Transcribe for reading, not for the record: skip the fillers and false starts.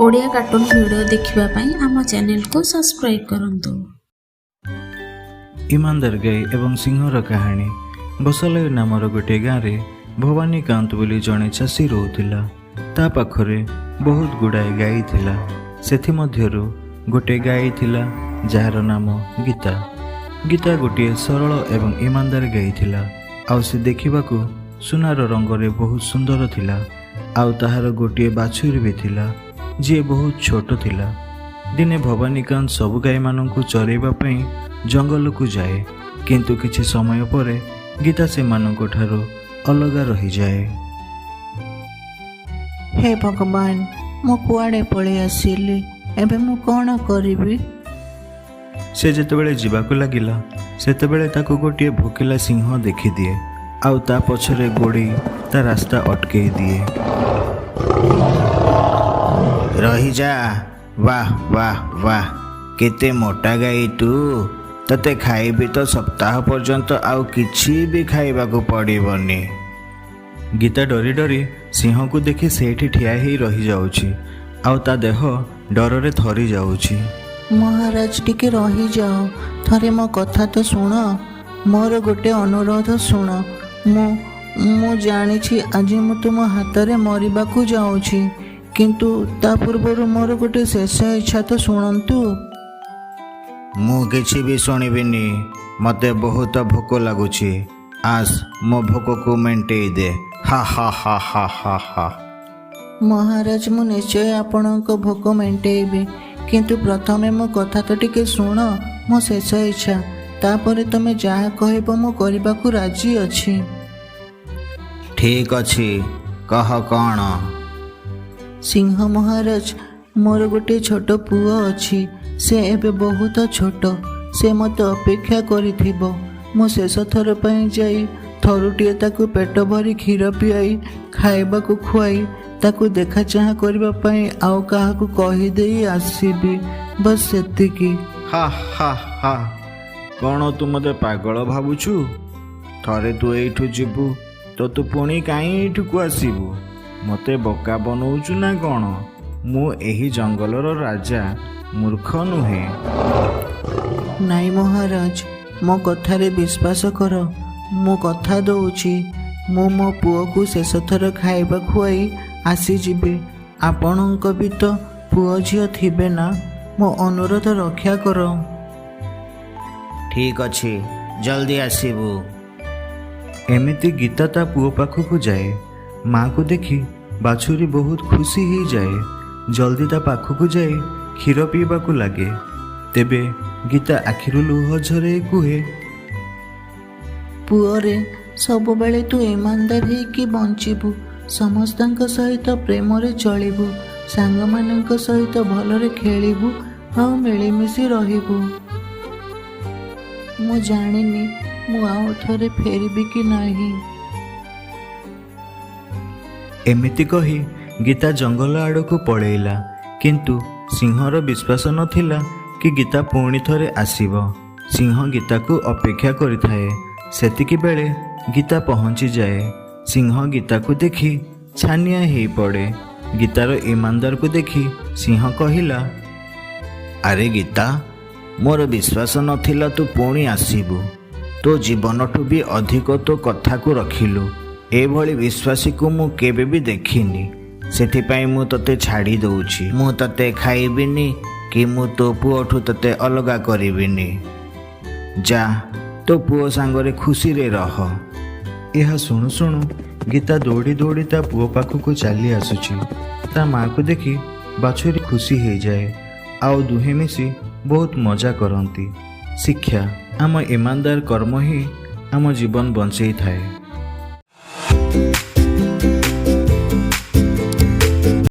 Odia cartoon video ଦେଖିବା ପାଇଁ ଆମ ଚ୍ୟାନେଲକୁ ସବସ୍କ୍ରାଇବ୍ କରନ୍ତୁ। ଇମାନଦାର ଗାଈ ଏବଂ ସିଂହର କାହାଣୀ। ବସାଲୟ ନାମର ଗୋଟିଏ ଗାଁରେ ଭବାନୀକାନ୍ତ ବୋଲି ଜଣେ ଚାଷୀ ରହୁଥିଲା। ତା ପାଖରେ ବହୁତ ଗୁଡ଼ାଏ ଗାଈ ଥିଲା। ସେଥିମଧ୍ୟରୁ ଗୋଟିଏ ଗାଈ ଥିଲା, ଯାହାର ନାମ ଗୀତା। ଗୀତା ଗୋଟିଏ ସରଳ ଏବଂ ଇମାନଦାର ଗାଈ ଥିଲା, ଆଉ ସେ ଦେଖିବାକୁ ସୁନାର ରଙ୍ଗରେ ବହୁତ ସୁନ୍ଦର ଥିଲା। ଆଉ ତାହାର ଗୋଟିଏ ବାଛୁରୀ ବି ଥିଲା, ଯିଏ ବହୁତ ଛୋଟ ଥିଲା। ଦିନେ ଭବାନୀକାନ୍ତ ସବୁ ଗାଈମାନଙ୍କୁ ଚରେଇବା ପାଇଁ ଜଙ୍ଗଲକୁ ଯାଏ, କିନ୍ତୁ କିଛି ସମୟ ପରେ ଗୀତା ସେମାନଙ୍କ ଠାରୁ ଅଲଗା ରହିଯାଏ। ହେ ଭଗବାନ, ମୁଁ କୁଆଡ଼େ ପଳେଇ ଆସିଲି? ଏବେ ମୁଁ କ'ଣ କରିବି? ସେ ଯେତେବେଳେ ଯିବାକୁ ଲାଗିଲା, ସେତେବେଳେ ତାକୁ ଗୋଟିଏ ଭୋକିଲା ସିଂହ ଦେଖିଦିଏ ଆଉ ତା ପଛରେ ଗୋଡ଼େଇ ତା ରାସ୍ତା ଅଟକେଇ ଦିଏ। ରହିଯା। ବାଃ ବାଃ ବାଃ, କେତେ ମୋଟା ଗାଈ ତୁ! ତତେ ଖାଇବି ତ ସପ୍ତାହ ପର୍ଯ୍ୟନ୍ତ ଆଉ କିଛି ବି ଖାଇବାକୁ ପଡ଼ିବନି। ଗୀତା ଡରି ଡରି ସିଂହକୁ ଦେଖି ସେଇଠି ଠିଆ ହେଇ ରହିଯାଉଛି ଆଉ ତା ଦେହ ଡରରେ ଥରି ଯାଉଛି। ମହାରାଜ, ଟିକେ ରହିଯାଅ। ଥରେ ମୋ କଥା ତ ଶୁଣ। ମୋର ଗୋଟେ ଅନୁରୋଧ ଶୁଣ। ମୁଁ ଜାଣିଛି, ଆଜି ମୁଁ ତୁମ ହାତରେ ମରିବାକୁ ଯାଉଛି, କିନ୍ତୁ ତା ପୂର୍ବରୁ ମୋର ଗୋଟେ ଶେଷ ଇଚ୍ଛା ତ ଶୁଣନ୍ତୁ। ମୁଁ କିଛି ବି ଶୁଣିବିନି। ମୋତେ ବହୁତ ଭୋକ ଲାଗୁଛି। ଆସ୍, ମୋ ଭୋକକୁ ମେଣ୍ଟେଇ ଦେ। ହା ହା ହା ହା ହା ହା। ମହାରାଜ, ମୁଁ ନିଶ୍ଚୟ ଆପଣଙ୍କ ଭୋକ ମେଣ୍ଟେଇବି, କିନ୍ତୁ ପ୍ରଥମେ ମୋ କଥା ତ ଟିକେ ଶୁଣ। ମୋ ଶେଷ ଇଚ୍ଛା, ତାପରେ ତୁମେ ଯାହା କହିବ ମୁଁ କରିବାକୁ ରାଜି ଅଛି। ଠିକ୍ ଅଛି, କହ କ'ଣ? ସିଂହ ମହାରାଜ, ମୋର ଗୋଟିଏ ଛୋଟ ପୁଅ ଅଛି। ସେ ଏବେ ବହୁତ ଛୋଟ। ସେ ମୋତେ ଅପେକ୍ଷା କରିଥିବ। ମୁଁ ଶେଷ ଥର ପାଇଁ ଯାଇ ଥରୁଟିଏ ତାକୁ ପେଟ ଭରି କ୍ଷୀର ପିଆଇ, ଖାଇବାକୁ ଖୁଆଇ, ତାକୁ ଦେଖା ଚାହାଁ କରିବା ପାଇଁ ଆଉ କାହାକୁ କହିଦେଇ ଆସିବି। ବସ୍, ସେତିକି। ହା ହା ହା, କ'ଣ ତୁ ମୋତେ ପାଗଳ ଭାବୁଛୁ? ଥରେ ତୁ ଏଇଠୁ ଯିବୁ ତ ତୁ ପୁଣି କାହିଁ ଏଇଠିକୁ ଆସିବୁ? ମୋତେ ବୋକା ବନଉଛୁ ନା କ'ଣ? ମୁଁ ଏହି ଜଙ୍ଗଲର ରାଜା, ମୂର୍ଖ ନୁହେଁ। ନାଇଁ ମହାରାଜ, ମୋ କଥାରେ ବିଶ୍ୱାସ କର। ମୁଁ କଥା ଦଉଛି, ମୁଁ ମୋ ପୁଅକୁ ଶେଷ ଥର ଖାଇବା ଖୁଆଇ ଆସିଯିବି। ଆପଣଙ୍କ ବି ତ ପୁଅ ଝିଅ ଥିବେ ନା? ମୋ ଅନୁରୋଧ ରକ୍ଷା କର। ଠିକ୍ ଅଛି, ଜଲ୍ଦି ଆସିବୁ। ଏମିତି ଗୀତା ତା ପୁଅ ପାଖକୁ ଯାଏ। ମାଆକୁ ଦେଖି ବାଛୁରୀ ବହୁତ ଖୁସି ହେଇଯାଏ। ଜଲ୍ଦି ତା ପାଖକୁ ଯାଇ କ୍ଷୀର ପିଇବାକୁ ଲାଗେ। ତେବେ ଗୀତା ଆଖିରୁ ଲୁହ ଝରେଇ କୁହେ, ପୁଅରେ, ସବୁବେଳେ ତୁ ଇମାନଦାର ହେଇକି ବଞ୍ଚିବୁ। ସମସ୍ତଙ୍କ ସହିତ ପ୍ରେମରେ ଚଳିବୁ। ସାଙ୍ଗମାନଙ୍କ ସହିତ ଭଲରେ ଖେଳିବୁ ଆଉ ମିଳିମିଶି ରହିବୁ। ମୁଁ ଜାଣିନି ମୁଁ ଆଉ ଥରେ ଫେରିବି କି ନାହିଁ। ଏମିତି କହି ଗୀତା ଜଙ୍ଗଲ ଆଡ଼କୁ ପଳେଇଲା। କିନ୍ତୁ ସିଂହର ବିଶ୍ୱାସ ନଥିଲା କି ଗୀତା ପୁଣି ଥରେ ଆସିବ। ସିଂହ ଗୀତାକୁ ଅପେକ୍ଷା କରିଥାଏ। ସେତିକି ବେଳେ ଗୀତା ପହଞ୍ଚିଯାଏ। ସିଂହ ଗୀତାକୁ ଦେଖି ଛାନିଆ ହେଇପଡ଼େ। ଗୀତାର ଇମାନଦାରକୁ ଦେଖି ସିଂହ କହିଲା, ଆରେ ଗୀତା, ମୋର ବିଶ୍ୱାସ ନଥିଲା ତୁ ପୁଣି ଆସିବୁ। ତୋ ଜୀବନଠୁ ବି ଅଧିକ ତୋ କଥାକୁ ରଖିଲୁ। ଏଭଳି ବିଶ୍ୱାସୀକୁ ମୁଁ କେବେ ବି ଦେଖିନି। ସେଥିପାଇଁ ମୁଁ ତୋତେ ଛାଡ଼ି ଦଉଛି। ମୁଁ ତତେ ଖାଇବିନି କି ମୁଁ ତୋ ପୁଅଠୁ ତୋତେ ଅଲଗା କରିବିନି। ଯା, ତୋ ପୁଅ ସାଙ୍ଗରେ ଖୁସିରେ ରହ। ଏହା ଶୁଣୁ ଶୁଣୁ ଗୀତା ଦୌଡ଼ି ଦୌଡ଼ି ତା ପୁଅ ପାଖକୁ ଚାଲି ଆସୁଛି। ତା ମାଆକୁ ଦେଖି ବାଛୁରୀ ଖୁସି ହେଇଯାଏ ଆଉ ଦୁହେଁ ମିଶି ବହୁତ ମଜା କରନ୍ତି। ଶିକ୍ଷା: ଆମ ଇମାନଦାର କର୍ମ ହିଁ ଆମ ଜୀବନ ବଞ୍ଚେଇଥାଏ।